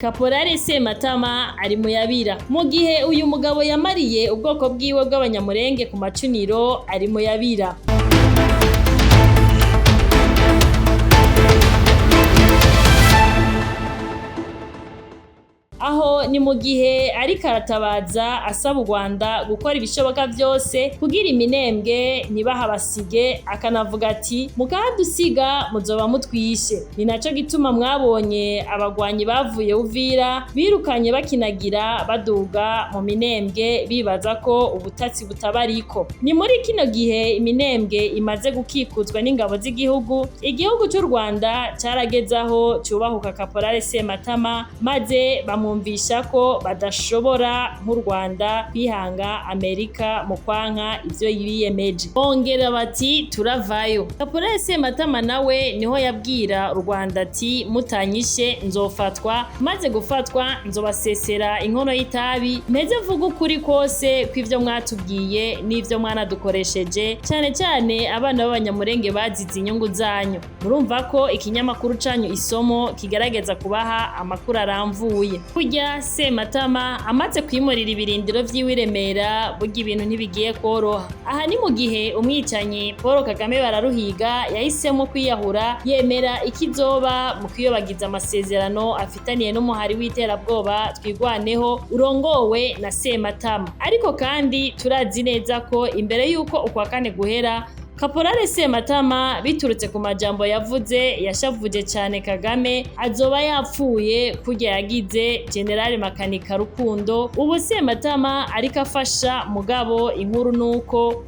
Kaporari Sematama ari muyabira. Mu gihe uyu mugabo yamariye ubwoko bwiwe bw'Abanyamurenge ku macuniro, ari muyabira. Aho ni mu gihe ariko aratabaza asaba u Rwanda gukora ibishoboka vyose kugira iminembwe ntibahabasige, akanavuga ati mukahadusiga muzoba mutwishe. Ni naco gituma mwabonye abagwanyi bavuye Uvira birukanye bakinagira baduga mu minembwe bibaza ko ubutatsi butabariko. Ni muri kino gihe iminembwe imaze gukikuzwa n'ingabo z'igihugu, igihugu c'u Rwanda carageze aho cubahuka Kaporari Sematama, maze bamwumvisha ko badashobora nk'u Rwanda kwihanga Amerika mu kwanka ivyo biyemeje. Bongera bati turavayo. Kaporari Sematama nawe niho yabwira u Rwanda ati mutanyishe nzofatwa, maze gufatwa nzobasesera inkono y'itabi, mpeze mvuge ukuri kose kw'ivyo mwatubwiye n'ivyo mwanadukoresheje, cane cane abana b'Abanyamurenge bazize inyungu zanyu. Murumva ko ikinyamakuru canyu Isomo kigerageza kubaha amakuru aramvuye. Kurya Sematama amaze kwimurira ibirindiro vyiwe i Remera, burya ibintu ntibigiye kworoha. Aha ni mu gihe umwicanyi Paul Kagame bararuhiga yahisemo kwiyahura, yemera ikizoba mu kwiyobagiza amasezerano afitaniye n'umuhari w'iterabwoba Twigwaneho urongowe na Sematama. Ariko kandi turazi neza ko imbere y'uko ukwa kane guhera, Kaporari Sematama biturutse ku majambo yavuze yashavuje cane Kagame, azoba yapfuye kurya yagize General Makanika Rukundo. Ubu Sematama ariko afasha, mugabo inkuru nuko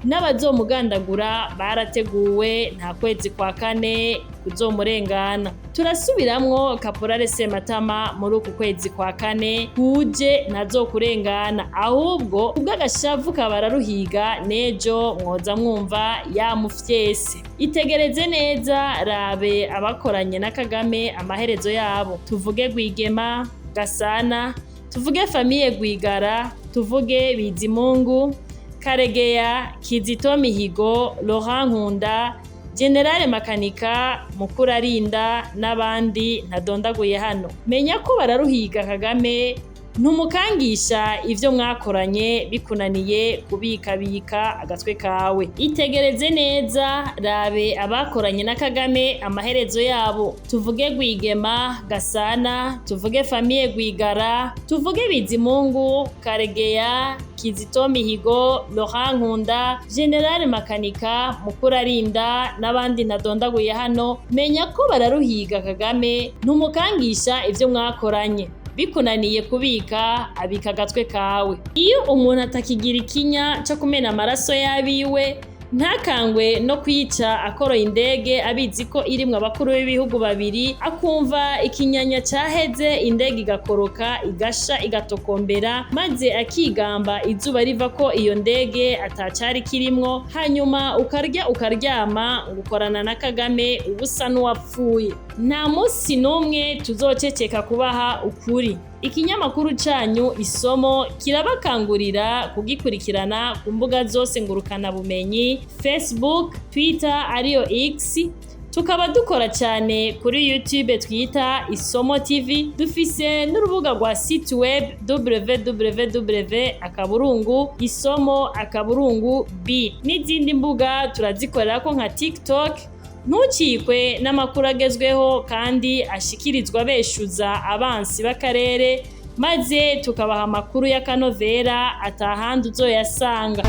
n'abazomugandagura barateguwe, nta kwezi kwa kane kuzomurengana. Turasubiramwo, Kaporari Sematama muri uku kwezi kwa kane kuje ntazokurengana, ahubwo kubw'agashavu kabararuhiga nejo mwoza mwumva yamufyese. Itegereze neza, rabe abakoranye na Kagame amaherezo yabo. Tuvuge Rwigema, Gasana, tuvuge Famiye Rwigara, tuvuge Bizimungu, Karegeya, Kizito Mihigo, Laurent Nkunda, Generale Makanika, Mukurarinda n'abandi ntadondaguye hano. Menya ko bararuhiga Kagame, ntumukangisha ivyo mwakoranye bikunaniye kubikabika agatwe kawe. Itegereze neza, rabe abakoranye na Kagame amaherezo yabo. Tuvuge Rwigema, Gasana, tuvuge Famiye Rwigara, tuvuge Bizimungu, Karegeya, Kizito Mihigo, Laurent Nkunda, General Makanika, Mukurarinda n'abandi ntadondaguye hano. Menya ko bararuhiga Kagame, ntumukangisha ivyo mwakoranye bikunaniye kubika abika agatwe kawe. Iyo umuntu atakigira ikinya co kumena amaraso y'abiwe, ntakangwe no kwica akoroye indege abizi ko irimwo abakuru b'ibihugu babiri, akumva ikinyanya caheze, indege igakoroka igasha igatokombera, maze akigamba izuba riva ko iyo ndege atacari kirimwo, hanyuma ukarya ukaryama ngo ukorana na Kagame, ubusa n'uwapfuye. Nta musi n'umwe tuzoceceka kubaha ukuri. Ikinyamakuru canyu Isomo kirabakangurira kugikurikirana ku mbuga zose ngurukana bumenyi, Facebook, Twitter ariyo X, tukaba dukora cyane kuri YouTube twita Isomo TV. Dufise n'urubuga rwa site web www.isomo.b, n'izindi mbuga turazikorerako nka TikTok. Ntucikwe n'amakuru agezweho kandi ashikirizwa beshuza abansi b'akarere, maze tukabaha amakuru y'akanovera atahandi uzoyasanga.